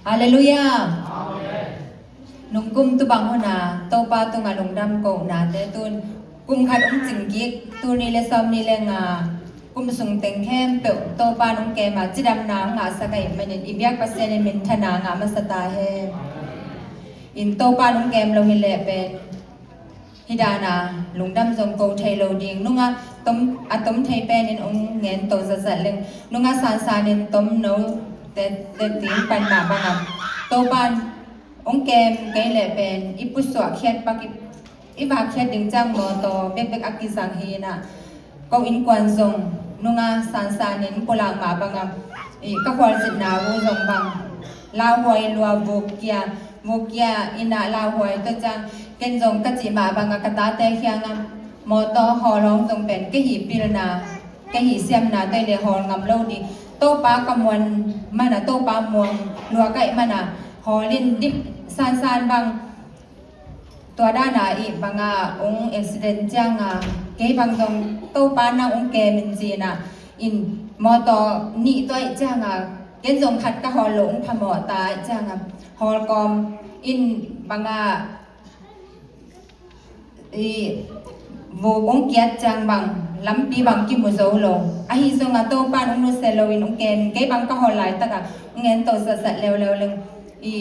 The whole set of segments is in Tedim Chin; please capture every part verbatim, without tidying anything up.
Halleluiah. Nungkum tubang huna Topa tunga lungdam kohnate tun kum khat hong cingkik, tul nih le sawm nih le nga kum sung teng khempeuh Topa nong kema cidamna hong ngahsak ahih manin i biak Pasian in minthana ngah masa ta hen. In Topa nong kem lo hileh pen hih dana lungdam zong ko thei lo ding. Nunga tom, a tom thei penin hong ngen to zatzat leng nunga sansanin tom no te, te ting pan mah bangah Topan hong kem kei leh pen i pusuah khiat pak i, i vak khiat ding ciang mawtaw bekbek a kizang hi inah ko innkuan zong nunga sansanin pulak mah bangah i ka khualzinna uh zong bang lauhuai lua vuk kia, vuk kia inah lauhuai tua ciang ken zong ka cih mah bangah ka tate khiangah mawtaw hawl hong zong pen kei hih pilna, kei hih siamna tua i le hawl ngam lo ding. Topa ka muan mana, Topa muang lua kaih mana hawl in dik sansan bang tua dana i banga hong accident cianga kei bang zong Topa nang hong kemin cina in mawtaw nih tua ih cianga ken zong khat ka hawl lo hong phamawh ta ih cianga hawl kawm in banga i vuk hong kiat ciang bang lampi bang kimu zo lo. Ahi zonga Topa nang nusia lo in hong kemin kei bang ka hawl laitaka hong en to zatzat leuleu leng i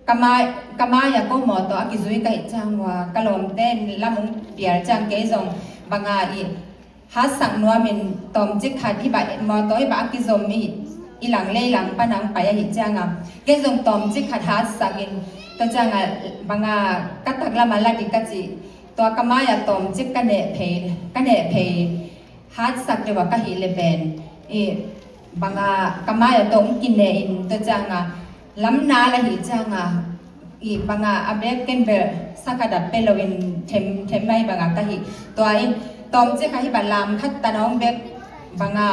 ka mai, ka mai a ko mawtaw a kizui ka hih ciang ua ka lawmte in lam hong pial ciang kei zong banga i hatsak nuamin tawmcik khat hih bah mawtaw hih bah a kizom i, i lang le i lang pana hong pai ahih cianga kei zong tawmcik khat hatsakin tua cianga banga ka taklam a la dik ka cih tua ka mai a tawmcik ka neh phei, ka neh phei hatsak deuh a ka hih le pen i banga ka mai a tawh hong kineh in tua cianga lamna la hih cianga i banga a bek ken bel saka dap pe loin them, them mai banga ka hih tua in tawmcik a hih bang lam khat tana hong bek banga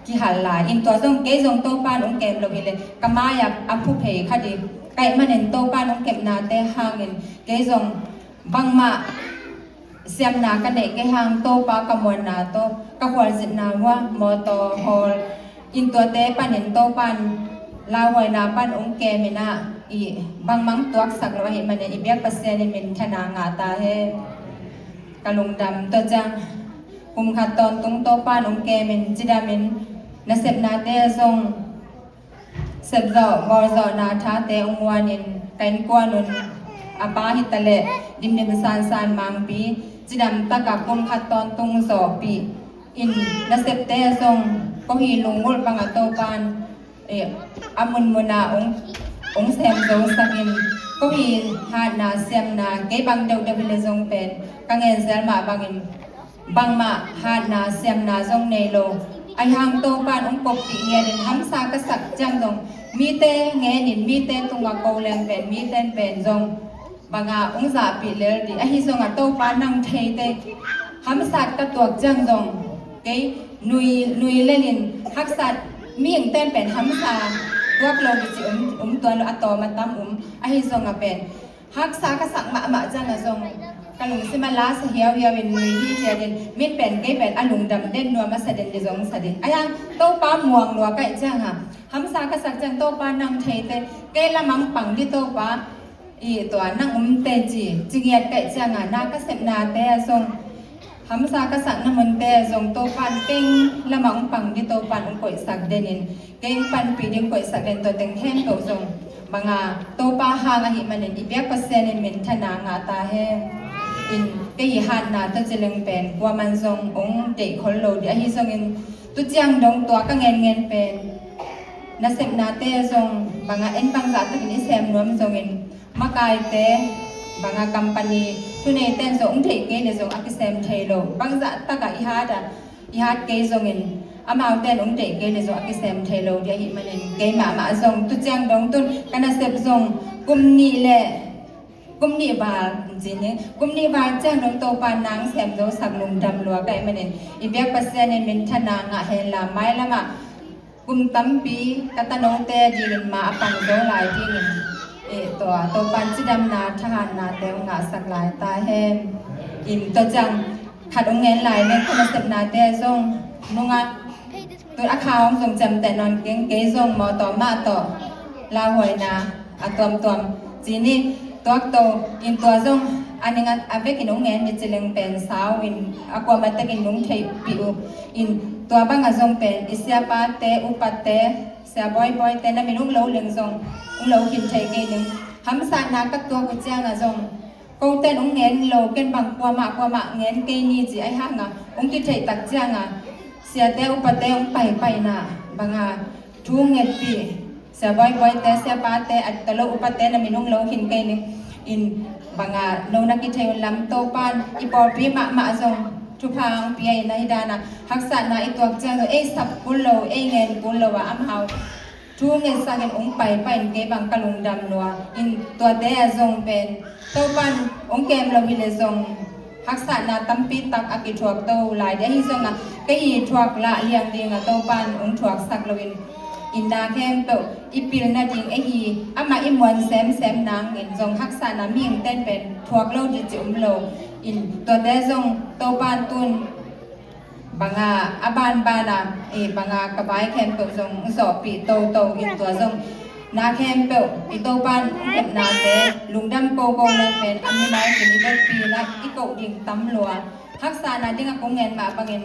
kihal lai in tua zong kei zong Topan hong kem lo hi le ka mai a, a phu phei kha ding kaih manin Topan hong kepnate hangin kei zong bangmah siamna ka neih kei hang Topa ka muanna tawh ka khualzinna hua mawtaw hawl in tuate panin Topan lauhuaina pan hong kemin ah i bangmang tuaksak lo ahih manin i biak Pasian in minthana ngah ta hen. Ka lungdam tua ciang kum khat tawntung Topan hong kemin cidamin nasepnate zong sepzawh bawlzawhna thate hong muanin ka innkuan un a pa hitaleh dimdim sansan mangpi cidam taka kum khat tawntung zawhpih in nasepte zong ko hi lungulh bangah Topan eh, a munmuna hong, hong sem zosakin ko hi hatna siamna kei bang deuhdeuh hi le zong pen ka ngenzel mah bangin bangmah hatna siamna zong nei lo. Ahi hang Topan hong koppih ngiatin hamsa ka sak ciang zong mite ngenin mite tunga ko leng pen mite in pen zong banga hong zahpih lel dih. Ahi zongah Topa nang theite hamsat ka tuak ciang zong kei nui, nui lelin haksat mihingte in pen hamsa tuak lo dih ci um, um tuan lo a tawm a tam um. Ahi zongah pen haksa ka sak mahmah ciangah zong ka lungsim a lasa hiauhiau in nui hi ciatin min pen kei pen a lungdam den nuam a sa den di zong sa di. Ahi hang Topa muang lua kaih ciangah hamsa ka sak ciang Topa nang theite kei lamang pang di Topa i tua nang umte ci ci ngiat kaih ciangah na ka sepnate a zong hamsa ka sakna munte a zong Topan kei lamang pang di Topan hong koihsak denin kei panpih ding koihsak den tua teng khempeuh zong banga Topa hang ahih manin i biak Pasian in minthana ngah ta hen. In kei i hatna tua ci leng pen kuaman zong hong deih khol lo dih ahi zongin tu ciang dong tua ka ngenngen pen nasepnate zong banga en bangzah takin i sem nuam zongin makaite banga company thuneite in zong hong deih kei le zong a kisem thei lo bangzah takah i hat a i hat kei zongin amaute in hong deih kei le zong a kisem thei lo dih ahih manin kei mahmah zong tu ciang dong tun ka nasep zong kum nih le kum nih val ci ni kum nih val ciang dong Topa nang sem zosak lungdam lua kaih manin i biak Pasian in minthana ngah hen la mailamah kum tampi ka tanote dingin ma a pang zo lai dingin eh, tua Topan cidamna thahatnate hong ngahsak lai ta hen. In tua ciang khat hong ngen lai nen ka nasepnate zong nungah tu a kha hong zong ciamteh nawn keng kei zong mawtaw mah tawh Lauhuaina a tuamtuam ci ni. Tuakto in tua zong a ning a, a vekin hong ngen ni ci leng pen sau in a kuamah tekin nung theihpih uh in tua bangah zong pen i siapate, upate, sia bawibawite na min hong lo leng zong hong lo khin thei kei ning. Hamsatna ka tuak uh ciangah zong kote in hong ngen lo, ken bang kuamah kuamah ngen kei ni ci ahi hangah hong kitheih tak ciangah siate upate hong paipaina bangah thu ngetpih, sia bawibawite, siapate, a talo upate na min hong lo khin kei ning. In bangah no na kithei un lam Topan i pawlpi mahmah zong thupha hong pia in ahi danah haksatna i tuak ciang zong ei sap kul lo, ei ngen kul lo ah amau thu ngetsak in hong paipai in kei bang ka lungdam lua. In tuate ah zong pen Topan hong kem lo hi le zong haksatna tampi tak a kithuak to lai ding ahi zongah kei hi thuak lah liang dingah Topan hong thuaksak loin, in na khempeuh i pil nading ei hi. Amah i muan semsem nangin zong haksatna mihingten pen thuak lo ding ci um lo. In tuate zong Topan tun bangah a banbana i bangah ka vai khempeuh zong zawhpih toto in tua zong na khempeuh i Topan kepnate lungdam koko leng pen a mimal kin i vekpi na i koh ding tam lua. Haksatna dingah kong ngen mah bangin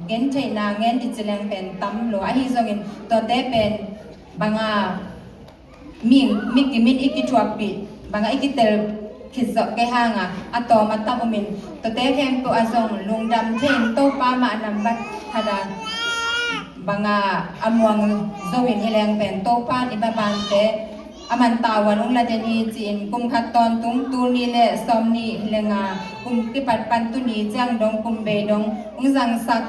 gentheihna ngen ding ci leng pen tam lua. Ahi zongin tuate pen bangah mi, mi kimin i kithuakpih bangah i kitel khit zawh kei hangah a tawm a tam umin tuate khempeuh a zong lungdam thei in Topa mah nambat khat a bangah a muang zo in hi leng pen Topan i babante a man tavuan hong la den hi ci-in kum khat tawntung tul nih le sawm nih le nga kum kipat pan tuni ciang dong kum bei dong hong zangsak.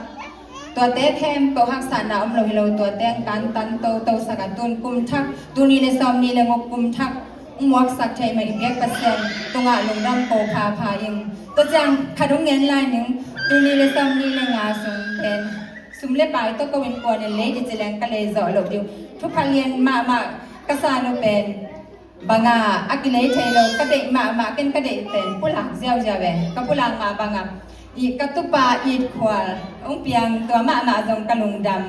Tuate khempeuh haksatna om lo hi lo, tuate hong kantan toto sak a tun kum thak, tul nih le sawm nih le nguk kum thak hong muaksak thei mah i biak Pasian tungah lungdam ko phapha ing. Tua ciang khat hong ngen lai ning, tul nih le sawm nih le nga sung pen sum le pai tawh ko innkuan in lei ding ci leng ka lei zawh loh ding. Thupha lian mahmah ka san uh pen bangah a kilei thei lo, ka deih mahmah, ken ka deih pen pulak ziauziau e. Ka pulak mah bangah i ka tupa itkhual hong piang tua mahmah zong ka lungdam.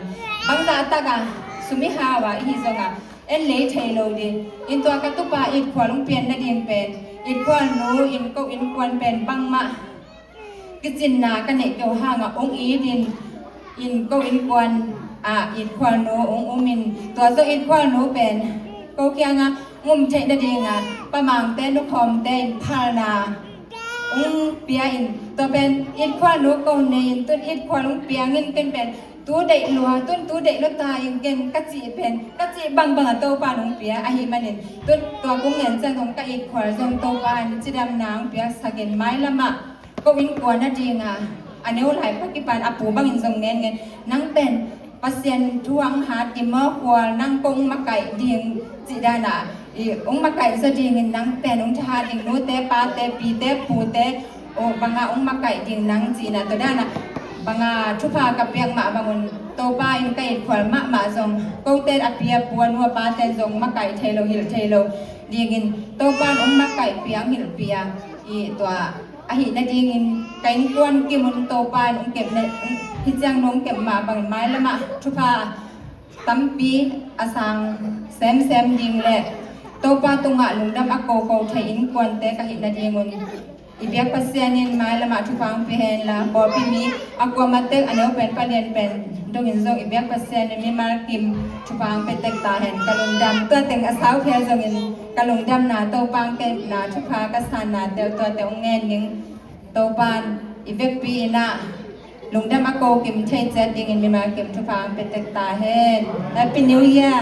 Bangzah takah sum i hau ah i hi zongah en lei thei lo ding. In tua ka tupa itkhual hong pian nading pen itkhual nu in ko innkuan pen bangmah kicinna ka neih keuh hangah hong it in, in ko innkuan ah itkhual nu hong um in, tua zong itkhual nu pen ko kiangah hong um theih nadingah pamangte nukhawmte in phalna hong pia in, tua pen itkhual nu ko nei in tun itkhual hong piang in ken pen tu deih lua, tun tu deih lua ta in ken ka cih pen ka cih bangbang a Topa in hong pia ahih manin tun tua kong ngen ciang zong ka itkhual zong Topa in cidamna hong piaksak in mailamah ko innkuan a dingah a neu lai pakipan a pu bangin zong ngenngen nang pen Pasian thu hong hat i mawkhual nang ko hong makaih ding cih danah i hong makaih zaw dingin nang pen hong thahat ding nute pate pite pute o bangah hong makaih ding nang cihna tua danah bangah thupha ka piak mah bangun Topa in ka itkhual mahmah zong kote a pi a pu a nu a pate zong makaih thei lo hilh thei lo dingin Topa in hong makaih piang hilh pia i tua ahih nadingin ka innkuan kimun Topa in hong kepna hi ciang nong kep mah bangin mailamah thupha tampi a sang semsem ding le Topa tungah lungdam a koko thei innkuante ka hih nadingun i biak Pasian in mailamah thupha hong pia hen la pawlpi mi a kuamah tek a neu pen palian pen dongin zong i biak Pasian in mimal kim thupha hong pia tek ta hen ka lungdam. Tua teng a sau phial zongin ka lungdamna Topa hong kepna thupha ka sanna tel tuate hong ngen ning. Topan i vekpi inah lungdam a kokim thei ciat dingin mimal kim thupha hong pia tek ta hen. Happy New Year.